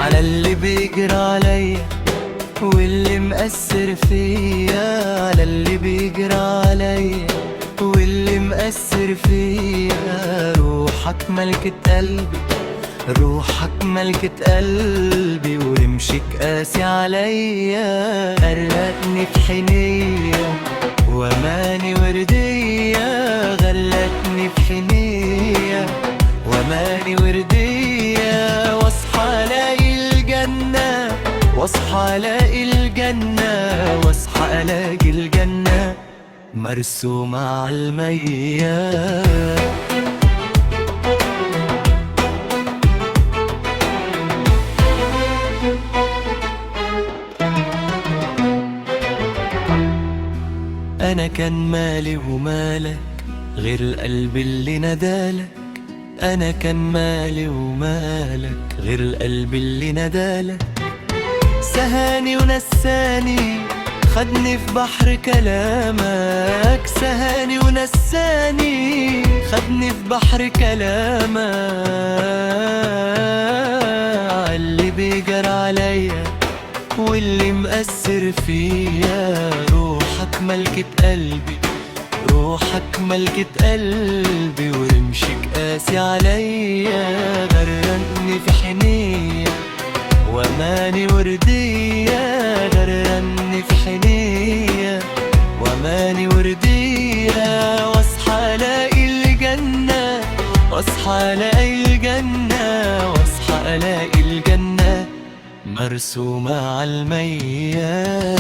على اللي بيجرى عليا واللي مأثر فيا، على اللي بيجرى عليا واللي مأثر فيا. روحك ملكة قلبي، روحك ملكة قلبي، ورمشك قاسي عليا. غرقني في حنية واماني وردية، غرقتني في حنية واماني وردية. واصحى الاقي الجنة، واصحى الاقي الجنة، واصحى الاقي الجنة مرسومة على المية. أنا كان مالي ومالك غير القلب اللي ندالك، أنا كان مالي ومالك غير القلب اللي ندالك. سهاني ونساني خدني في بحر كلامك، سهاني ونساني خدني في بحر كلامك. اللي بيجرى عليا واللي مأثر فيا، روحك ملكة قلبي، روحك ملكة قلبي، ورمشك قاسي عليا. غرقني في حنية واماني وردية، غرقني في حنية واماني وردية. واصحى الاقي الجنة، واصحى الاقي الجنة، واصحى الاقي الجنة مرسومة على المية.